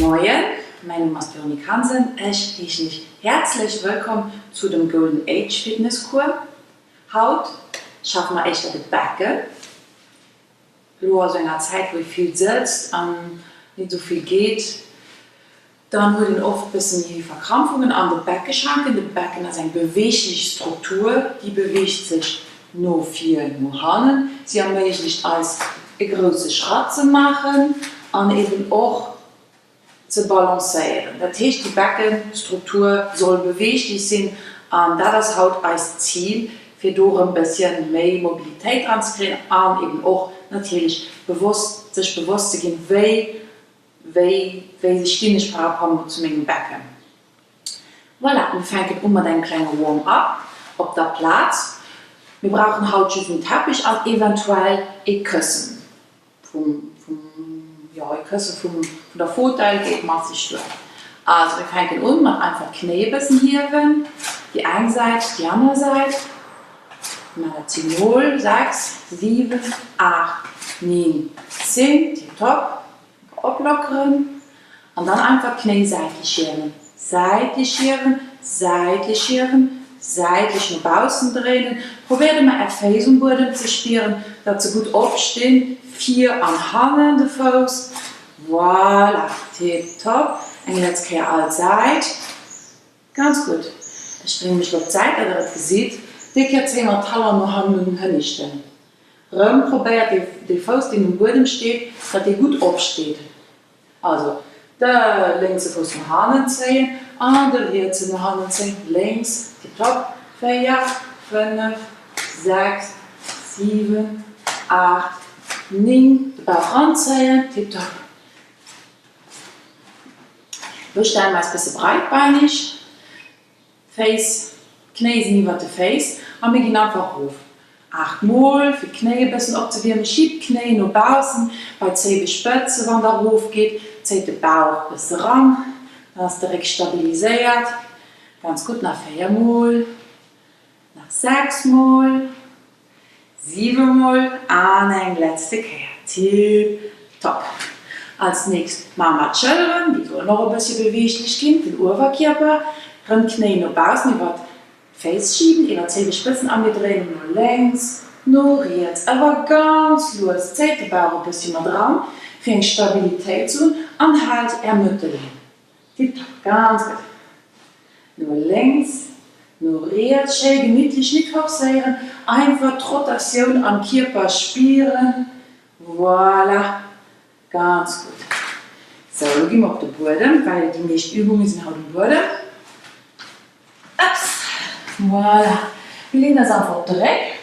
Moien, mäin Numm ass d'Véronique Hansen, ech heeschen iech häerzlech wëllkomm zu dem Golden Age Fitness Cours. Haut schaffe mer éischter de Becken. Elo a sou enger Zäit wou ee vill sëtzt an nit esou vill geet, dann huet een oft bësse méi Verkrampfungen an de Beckeschanken. De Becken ass eng beweeglech Struktur, déi beweegt sech no vir, no hannen. Si erméiglecht eis e grousse Schratt ze maachen an eben och ze balancéieren. Dat heescht, déi Beckenstruktur soll beweeglech sinn an dat ass haut eist Zil, fir do erëm bësschen méi Mobilitéit dran ze kréien an eben och natierlech bewosst, sech bewosst ze ginn, wéi, wéi, wéi stinn ech par rapport zu mengem Becken. Voilà, mir fänken u mat engem klenge Warm-up op der Plaz. Mir brauchen haut just en Teppich an eventuell ee Këssen. Vum, vum, jo, e Kësse vum, vun der Fauteuil geet masseg duer. Also mir fänken un mat einfach d'Knéi e bëssen hiewen, déi eng Säit, déi aner Säit. Mir maachen dat 10 mol, 6, 7, 8, 9, 10, tiptop. Oplockeren an dann einfach d'Knéi säitlech hiewen, säitlech hiewen, säitlech hiewen, säitlech no baussen dréinen. Probéiert ëmmer är Féiss um Buedem ze spieren, datt se gutt opstinn, vir an hannen de Fouss. Voilà, tiptop. Eng letzt Kéier all Säit. Ganz gutt. Ech dréine mech lo op d'Säit, datt der et gesitt. Déi Kéier zéie mer d'Talon no hannen un den Hënnischten. Rëm probéiert dee Fouss deen um Buedem steet, datt dee gutt opsteet. Also de lénkse Fouss no hannen zéien an de rietsen no hannen zéien. Lénks, tiptop. 4, 5, 6, 7, 8, 9, de Bauch ranzéien, tiptop. Lo stelle mer eis bësse breitbeinig. Féiss, d'Knéi sinn iwwert de Féiss a mir ginn einfach erof. 8 mol, fir d'Knéi e bëssen opzewiermen. Schiebt d'Knéi no baussen bei d'Zéiwespëtze wann der erof geet. Zéit de Bauch bësse ran, dann ass de Réck stabiliséiert. Ganz gutt, nach 4 mol, nach 6 mol. 7 mol an eng letzte Kéier. Tip top. Als nächst maache mer d'Schëlleren, déi sollen och e bëssche beweeglech ginn, den Uewerkierper. Rëm d'Knéi no baussen iwwert d'Féiss schiben, iwwert d'Zéiwespëtzen a mir dréinen no lénks, no riets, awer ganz lues. Zéit de Bauch e bëssche mat eran, fir eng Stabilitéit ze hunn an haalt är Mëttellinn. Tip top, ganz gutt. No lénks, no riets, schéi gemittlech, nit forcéieren, einfach d'Rotatioun am Kierper spieren. Voilà, ganz gutt. Sou, elo gi mer op de Buedem, well déi meescht Übunge sinn haut um Buedem. Ups, voilà. Mir leeën eis einfach op de Réck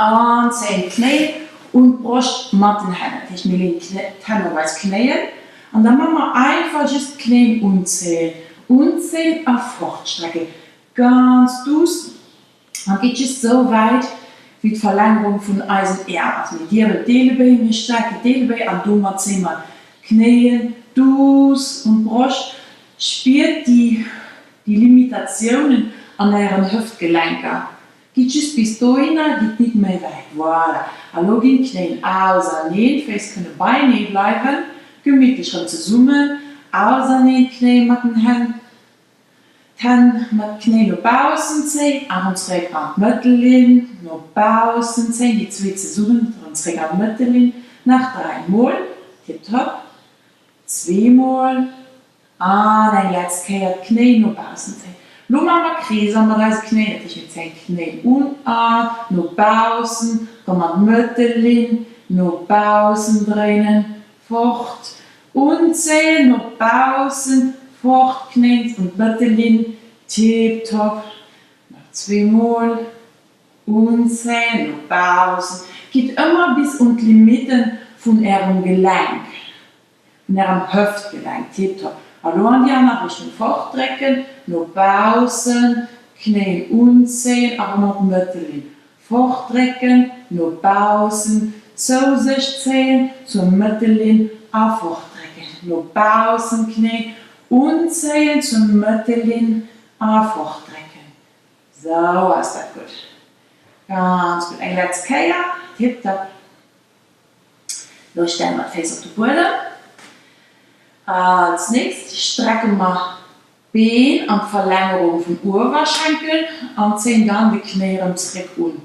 an zéien d'Knéi un d'Broscht mat den Hänn. Dat heescht, mir leeën d'Hänn op eis Knéien an da maache mer einfach just d'Knéien unzéien, unzéien a fortstrecken. Ganz duuss an et geet just sou wäit, wéi d'Verlängerung vun eisen Äerm ass. Mir dieren d'Eelebéi, mir strecken d'Eelebéi an domat zéie mer d'Knéien duuss un d'Broscht. Spiert déi Déi Limitatiounen an ären Hëftgelenker, gitt just bis dohinner, gitt nit méi wäit. Voilà, a lo ginn d'Knéien auserneen, d'Féiss kënne beienee bleiwen, gemittlech rëm zesummen, auserneen, d'Knéie mat den Hänn, d'Hänn mat d'Knéi no baussen zéien a rëm zeréck an d'Mëttellinn, no baussen zéien, déi zwee zesummen, rëm zeréck an d'Mëttellinn, nach 3 mol, tiptop, zweemol. An eng letzt Kéier d'Knéi no baussen zéien. Lo maache mer Kreeser mat eise Knéi, dat heescht mir zéien d'Knéi un an no baussen, rëm an d'Mëttellinn, no baussen dréinen, fort, unzéien, no baussen, fort, d'Knéi un d'Mëttellinn, tiptop, nach zweemol, unzéien, no baussen. Gitt ëmmer bis un d'Limitten vun ärem Gelenk. Vun ärem Hëftgelenk, tiptop. A lo an déi aner Richtung, fortdrécken, no baussen, Knéien unzéien a rëm op d'Mëttellinn. Fortdrécken, no baussen, zou sech zéien, zur Mëttellinn a fortdrécken, no baussen, Knéien unzéien, zur Mëttellinn a fortdrécken. Sou ass dat gutt. Ganz gutt. Eng letzt Kéier, tiptop. Lo stelle mer d'Féiss op de Buedem. Als nächst strecke mer d'Been an d'Verlängerung vum Uewerschenkel an zéien dann de Knéi erëm zréck un.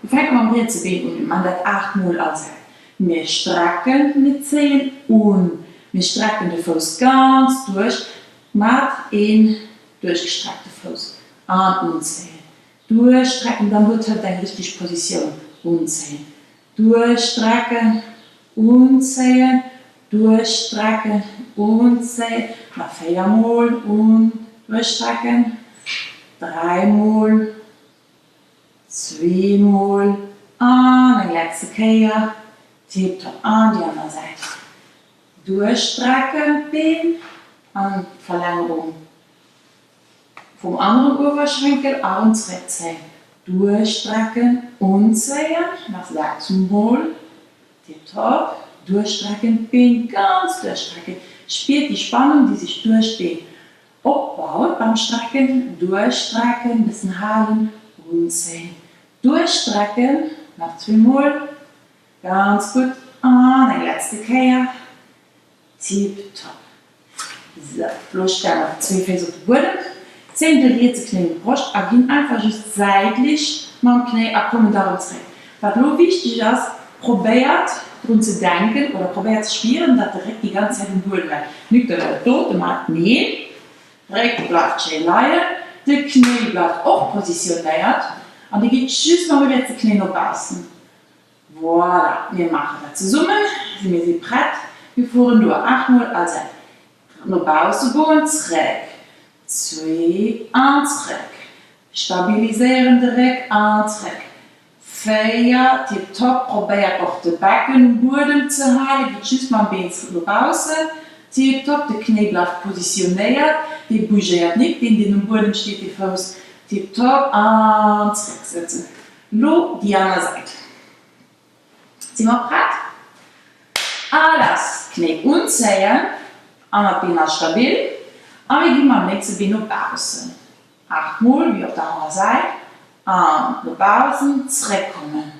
Mir fänke mam rietse Been un, mir man dat 8 mol all Säit. Mir strecken, mir zéien un, mir strecken de Fouss ganz duerch, mat een duerchgestreckte Fouss an unzéien, duerchstrecken, dann huet d'Hëft eng richteg Positioun, unzéien, duerchstrecken, unzéien, duerchstrecken, unzéien, nach 4 mol un, duerchstrecken, 3 mol. Zweemol an eng letzte Kéier tiptop an déi aner Säit. Duerchstrecken d'Been an d'Verlängerung vum aneren Uewerschenkel a rëm zréckzéien. Duerchstrecken, unzéien, nach 6 mol. Tiptop. Duerchstrecken d'Been, ganz duerchstrecken. Spiert déi Spannung déi sech duerch d'Been Opbaut beim Strecken, duerchstrecken, bëssen halen, unzéien, duerchstrecken, nach zweemol, ganz gutt an eng letzte Kéier, tiptop. Sou, lo stelle mer déi zwee Féiss op de Buedem, zéien de rietse Knéi un d'Broscht a ginn einfach just säitlech mam Knéi a kommen da rëm zréck. Wat lo wichteg ass, probéiert drun ze denken oder probéiert ze spieren, datt de Réck déi ganz Zäit um Buedem läit. Nüt datt der et dote maacht, neen, Réck bleift schéi leien, de Knéi bleift och positionéiert an dir gitt just mam rietse Knéi no baussen. Voilà, mir maachen dat zesummen, mir si prett, mir fueren duer. 8 mol all Säit no bausse goen, zréck, zwee an zréck, stabiliséieren de Réck an zréck. 4, Tiptop, probéiert och de Becken um Buedem ze halen, gitt just mam Been zréck no baussen. Tiptop, de Knéi bleift positionéiert, dee bougéiert nik, deen deen um Buedem steet, dee Fouss. Tiptop an zréck sëtzen. Lo déi aner Säit. Si mer prett? A lass! Knéi unzéien, anert Been ass stabil a mir gi mam lénkse Been no baussen. 8 mol wéi op der anerer Säit an no baussen zréckkommen,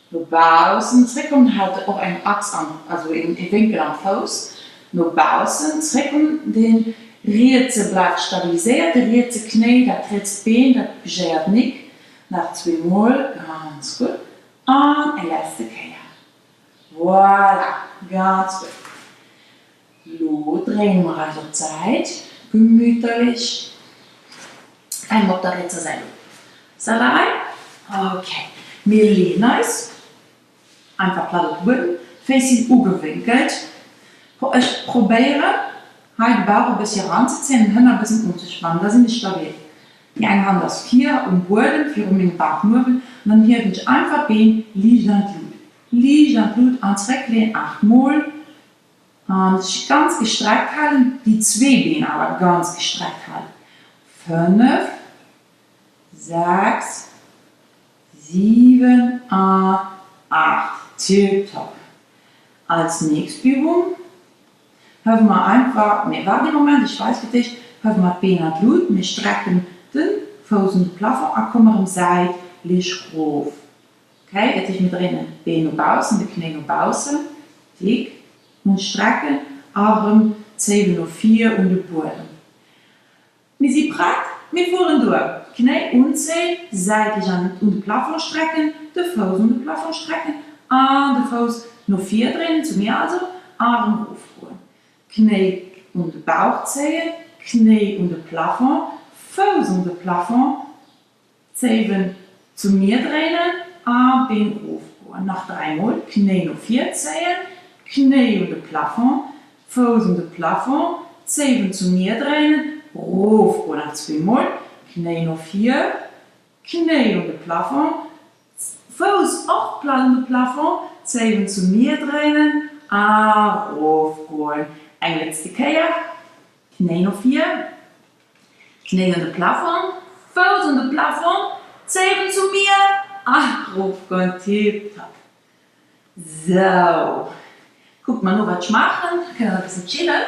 no baussen zréckkommen, haalt och eng Achs am, also een Wénkel am Fouss, no baussen zréckkommen, de rietse bleift stabiliséiert, de rietse Knéi, dat rietst Been, dat bougéiert nik, nach zweemol, ganz gutt, an eng letzte Kéier, voilà, ganz gutt. Lo dréine mer eis op d'Säit, gemüterlich. Fänke mer op der rietser Säit un. Salai, Ok, mir leeën eis einfach platt op de Buedem, d'Féiss sinn ugewénkelt. Ech probéieren hei de Bauch e bëssi eranzezéien an hënner e bëssen unzespannen, da sinn ech stabil. Déi eng Hand ass vir um Buedem, viru mengem Bauchnuewel an dann hiewen ech einfach d'Been liicht an d'Lut, liicht an d'Lut an zréckleeën, 8 mol. An sech ganz gestreckt halen, déi zwee Been awer ganz gestreckt halen. 5, 6, 7 a 8. Tiptop. Als nächst Übung hëwe mer einfach, nee waart ee Moment, ech weis fir d'éischt, hëwe mer d'Been an d'Lut, mir strecken de Fouss un de Plafond a komme rëm säitlech rof. Ok, dat heescht mir dréinen d'Been no baussen, de Knéi no baussen, dik un strecken a rëm zéiwen no vir un de Buedem. Mir si prett, mir fueren duer. Knéi unzéien, säitlech an un de Plafond strecken, de Fouss un de Plafond strecken an de Fouss no vir dréinen, zu mir also, a rëm rofgoen. Knéi un de Bauch zéien, Knéi un de Plafond, Fouss un de Plafond, Zéiwen zu mir dréinen a Been rofgoen. Nach 3 mol, Knéi no vir zéien, Knéi un de Plafond, Fouss un de Plafond, Zéiwen zu mir dréinen, rofgoen. Nach zweemol, Knéi no vir, Knéi un de Plafond, Fouss och plat un de Plafond, Zéiwen zu mir dréinen a rofgoen. Eng letzte Kéier, Knéi no vir, Knéi un de Plafond, Fouss un de Plafond, Zéiwen zu mir a rofgoen. Tiptop. Sou, kuckt mer no wat ech maachen, kënnt der e bëssen chillen.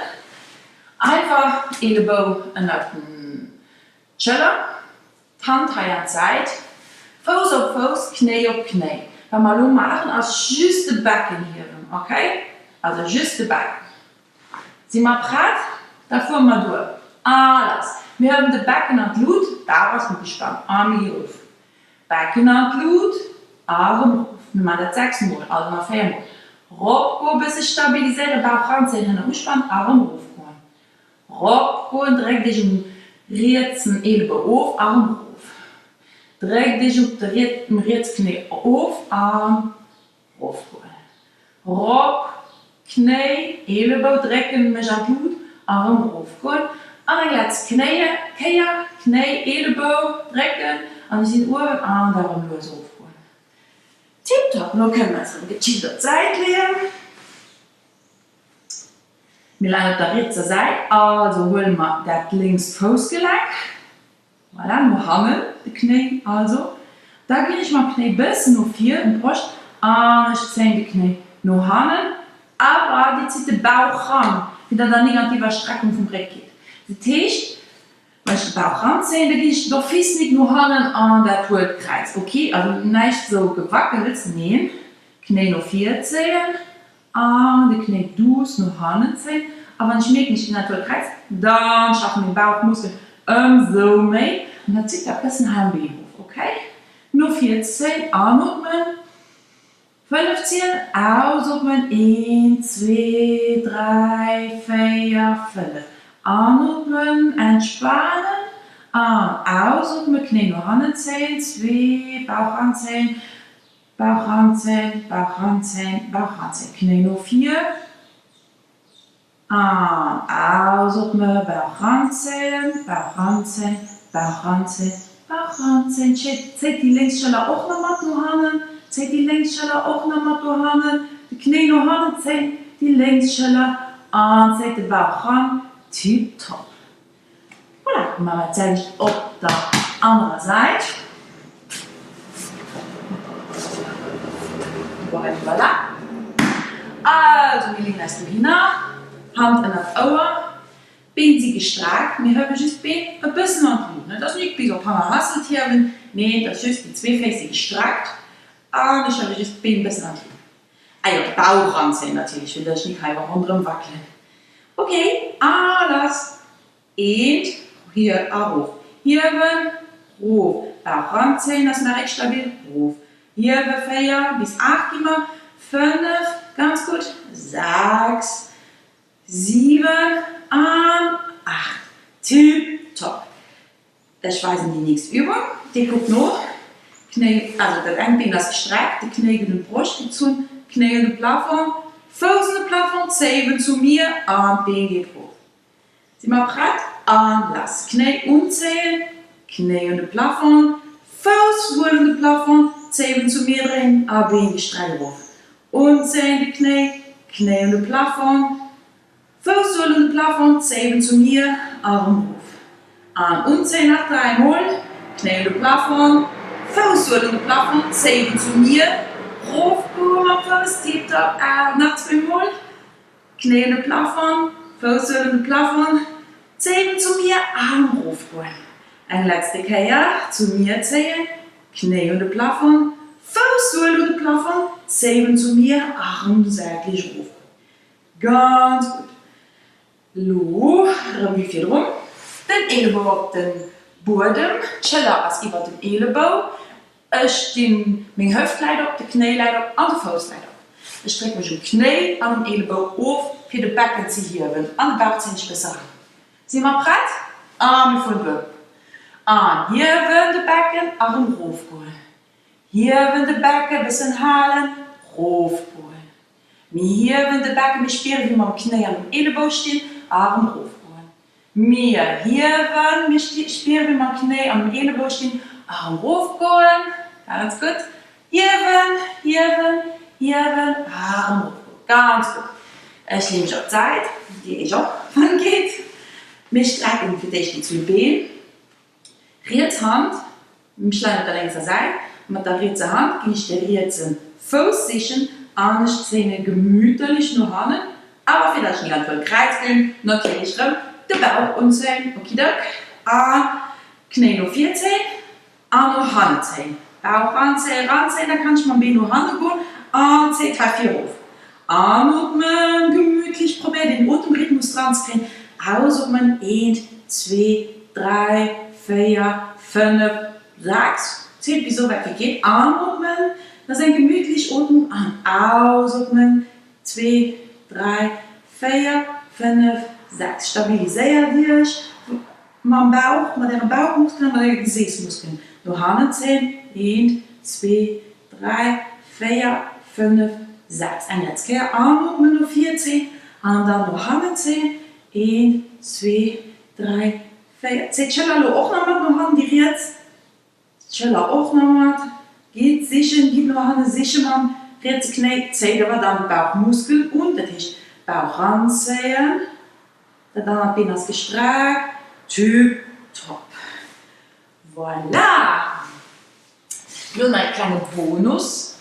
Einfach Eelebou ënnert den Schëller, d'Hand hei an d'Säit, Fouss op Fouss, Knéi op Knéi. Wat mer elo maachen ass just de Becken hiewen, ok? Also just de Becken. Si mer prett? Da fuere mer duer. A lass! Mir hëwen de Becken an d'Lut, Bauch ass ugespannt a mir gi rof. Becken an d'Lut a erëm rof. Mir maachen dat 6 mol, also nach 4 mol. Rop goen, bësse stabiliséieren, Bauch ranzéien, hënne uspannen a erëm rof goen. Rop goen, dréckt iech um rietsen Eelebou of a erëm rof. Dréckt iech op de rietse Knéi of a Rofgoen. Rop, Knéi, Eelebou drécken mech an d'Lut a rëm rofgoen. An eng letzt Knéie Kéier, Knéi, Eelebou drécken an ech sinn uewen an da rëm lues rofgoen. Tiptop, lo kënne mer eis rëm gechillt op d'Säit leeën. Mir leien op der rietser Säit, also huele mer dat lénkst Foussgelenk. Voilà, no hannen de Knéi also. Da ginn ech mam Knéi bëssen no vir un d'Broscht an ech zéien de Knéi no hannen, awer dir zitt de Bauch ran, fir datt der nik an d'Iwwerstreckung vum Réck gitt. Dat heescht, wann ech de Bauch ranzéien, da ginn ech d'office nik no hannen an dat huelt d'Kräiz. Ok, also näischt sou Gewackels, neen, Knéi no vir zéien An de Knéi douce no hannen zéien. A wann ech mierken, ech ginn dat wuel Kräiz, dann schaffen meng Bauchmuskelen ëmsou méi. An dat zitt dat bëssen hei am Been of. Ok? No vir zéien, anotmen, 5 zielen, ausotmen, 1, 2, 3, 4, 5. Anotmen, entspanen an ausotmen, Knéi no hannen zéien, 2, Bauch anzéien, Bauch ranzéien, Bauch ranzéien, Bauch ranzéien, Knéi no vir an ausotme, Bauch ranzéien, Bauch ranzéien, Bauch ranzéien, Bauch ranzéien. Zéit déi lénks Schëller och nach mat no hannen, zéit déi lénks Schëller och nach mat no hannen, de Knéi no hannen zéien, déi lénks Schëller an zéit de Bauch ran, tiptop. Voilà, maache mer d'selwecht op der anerer Säit. Voilà. Also mir leeën eis dohinner, Hand ënnert d'Ouer, d'Been si gestreckt, mir hëwe just d'Been e bëssen an d'Luucht. Et ass nik bis op Hannerhasselt hiewen, nee et ass just déi zwee Féiss si gestreckt an ech hëwe just d'Been e bëssen an d'Luucht. Ah jo, Bauch ranzéien natierlech, fir datt ech nik hei ronderëm wackelen. Ok, a lass! Eent, hier a rof. Hiewen, rof. Bauch ranzéien, ass nach réck stabil, rof. Hiewe, 4 bis 8 gi mer, 5, ganz gutt, 6, 7 an 8. Tiptop! Ech weisen déi nächst Übung. Dir kuckt no, Knéi, also dat engt Been ass gestreckt, de Knéi gëtt un d'Broscht gezunn, Knéi un de Plafond, Fouss un de Plafond, Zéiwen zu mir an d'Been geet erof. Si mer prett? A lass! Knéi unzéien, Knéi un de Plafond, Fouss wuel un de Plafond, Zéiwen zu mir dréinen a Been gestreckt erof. Unzéien de Knéi, Knéi un de Plafond, Fouss un de Plafond, Zéiwen zu mir, Arm rof an unzéien nach 3 mol, Knéi un de Plafond, Fouss un de Plafond, Zéiwen zu mir, rof goe mam Fouss, tiptop, an nach zwee mol, Knéi un de Plafond, Fouss un de Plafond, Zéiwen zu mir, Arm rof goen, eng letzte Kéier, zu mir zéien, Knéi un de Plafond, Fouss un de Plafond, Zéiwen zu mir, Arm säitlech rof goen. Ganz gutt. Lo rëm wéi virdrun, den Eelebou op de Buedem, d'Schëller ass iwwert dem Eelebou. Ech dinn, meng Hëft läit op, de Knéi läit op an de Fouss läit op. Ech dréck mech um Knéi an um Eelebou of fir de Becken ze hiewen an de Bauch zéien ech bësse ran. Si mer prett? A mir fueren duer. An hiewen de Becken a rëm rofgoen. Hiewen de Becken, bëssen halen, rofgoen. Mir hiewen de Becken, mir spieren wéi mer am Knéi an um Eelebou stinn, Arm rofgoen. Mir hiewen, mir spieren wéi mer am Knéi an um Eelebou stinn, Arm rofgoen. Ganz gutt. Hiewen, hiewen, hiewen, Arm rofgoen. Ganz gutt. Ech leeë mech op d'Säit, dir iech och, wann et geet. Mir strecken fir d'éischt déi zwee Been. Riets Hand, ech leien op der lénkser Säit, mat der rietser Hand ginn ech de rietse Fouss sichen an ech zéien e gemüterlich no hannen, awer fir dat ech nik an d'wëll Kräiz ginn, natierlech rëm de Bauch unzéien, okidok, a Knéi no vir zéien an no hannen zéien, Bauch ranzéien, ranzéien, da kann ech mam Been no hanne goen an zéit hei vir erof. Anootmen, gemütlech, probéiert een Otemrhythmus dran ze kréien. Ausootmen, eent, zwee, dräi, véier, fënnef, sechs, zielt bis esou wäit wéi geet. Anootmen, dat ass eng gemütlech Ootmung an ausootmen, zwee, dräi, véier, fënnef, sechs. Stabiliséiert iech mam Bauch, mat äre Bauchmuskelen a mat äre Geseessmuskelen. No hannen zéien, eent, zwee, 3, 4, 5, 6. Eng letz Kéier anootmen, no vir zéien an dann no hannen zéien. Een, zwee, dräi, véier. Zéit d'Schëller elo och nach mat no hannen, déi riets Schëller och nach mat. Gitt sichen, gitt no hanne siche mam rietse Knéi. Zéit awer dann d'Bauchmuskelen un, dat heescht Bauch ranzéien. Dat anert Been ass gestreckt. Tiptop. Voilà! Lo nach e klenge Bonus,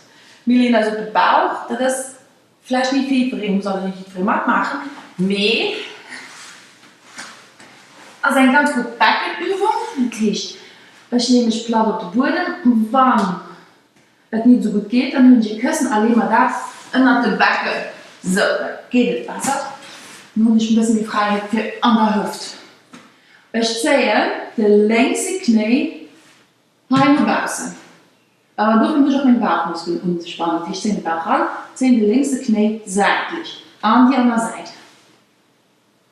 Mir leeën eis op de Bauch. Dat ass vläicht ni fir jiddwereen, muss also net jiddweree matmaachen, mee ass eng ganz gutt Beckenübung. Dat heescht, ech leeë mech platt op de Buedem. Wann et nit esou gutt geet, dann huelen ech e Këssen a leeë mer dat ënnert de Becken. Sou, da geet et besser. Dann hunn ech e bësse méi Fräiheet fir an der Hëft. Ech zéien de lénkse Knéi hei no baussen. Awer dofir muss ech och meng Bauchmuskelen unspannen. Dat heescht, zéien de Bauch ran, zéien de lénkse Knéi säitlech an déi aner Säit,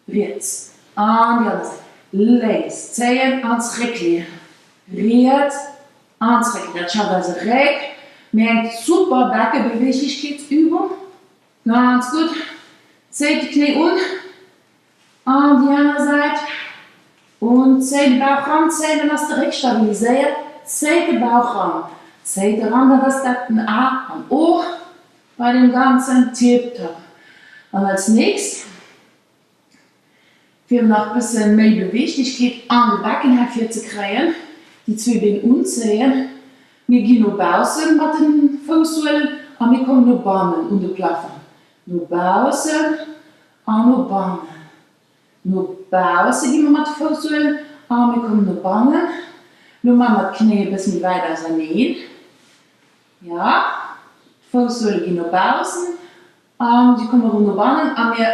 riets an déi aner Säit, lénks zéien an zréckleeën, riets an zréckleeën. Dat schafft eise Réck. Mee eng super Beckebeweeglechkeetsübung. Ganz gutt. Zéit de Knéi un. An déi aner Säit. Un, zéi de Bauch ran, zéi, dann ass de Réck stabiliséiert, zéi de Bauch ran, zéi de ran, dat ass dat den A an O bei deem Ganzen. Tiptop. An als nächst, fir nach bësse méi Beweeglechkeet an de Becken heifir ze kréien, déi zwee Been unzéien, mir ginn no baussen mat de Foussuelen a mir kommen no bannen un de Plafong, no baussen An no bannen. No bausse gi mer mat de Foussuelen a mir kommen no bannen. Lo maache mer d'Knéi e bësse méi wäit auserneen. Jo, d'Foussuele ginn no baussen a si kommen erëm no bannen a mir,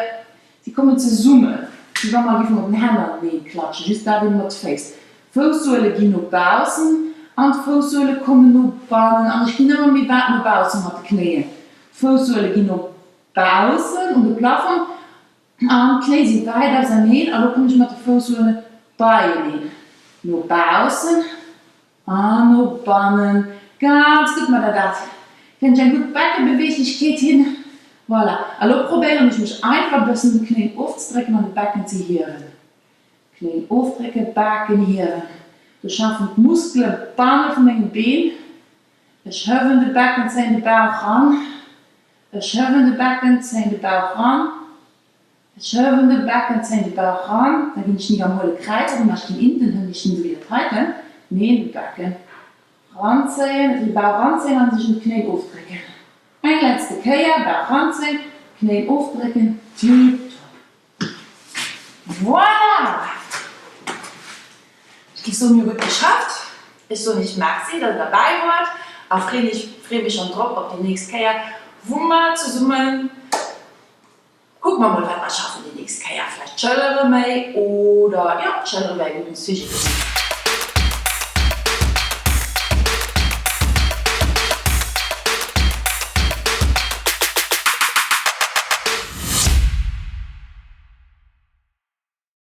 si kommen zesummen, wéi wa mer géifen mat den Hänn anenee klatschen, just dat eben mat de Féiss. D'Foussuele ginn no baussen an d'Foussuele kommen no bannen an ech ginn ëmmer méi wäit no bausse mat de Knéien. D'Foussuele ginn no Baussen un de Plafong an d'Knéi si wäit auserneen a lo kommen ech mat de Foussuele beieneen. No baussen an no bannen. Ganz gutt mat der dat kënnt ech eng gutt Beckebeweeglechkeet hin. Voilà, a lo probéieren ech mech einfach e bëssen de Knéien ofzedrécken an de Becken ze hiewen. Knéien ofdrécken, Baken hiewen. Do schaffen d'Muskele banne vu mengem Been. Ech hëwen de Becken, zéien de Bauch ran. Ech hëwen de Becken, zéien de Bauch ran. Ech hëwen de Becken, zéien de Bauch ran. Da ginn ech nik am huele Kräiz, oder ech ginn in den hënn, ech sinn esou wéi dat heiten. Neen, de Becken ranzéien, de Bauch ranzéien an sech un d'Knéien ofdrécken. Eng letzte Kéier, Bauch ranzéien, Knéien ofdrécken, tiptop. Voilà! Ech géif soen, mir hu gutt geschafft. Ech soen iech Merci, datt der derbäi woart a freen iech, free mech schonn drop op déi nächst Kéier, wou mer zesummen, kucke mer mol wat mer schaffen déi nächst Kéier, vläicht d'Schëllere méi oder jo, d'Schëllere wär e gudden Sujet dofir.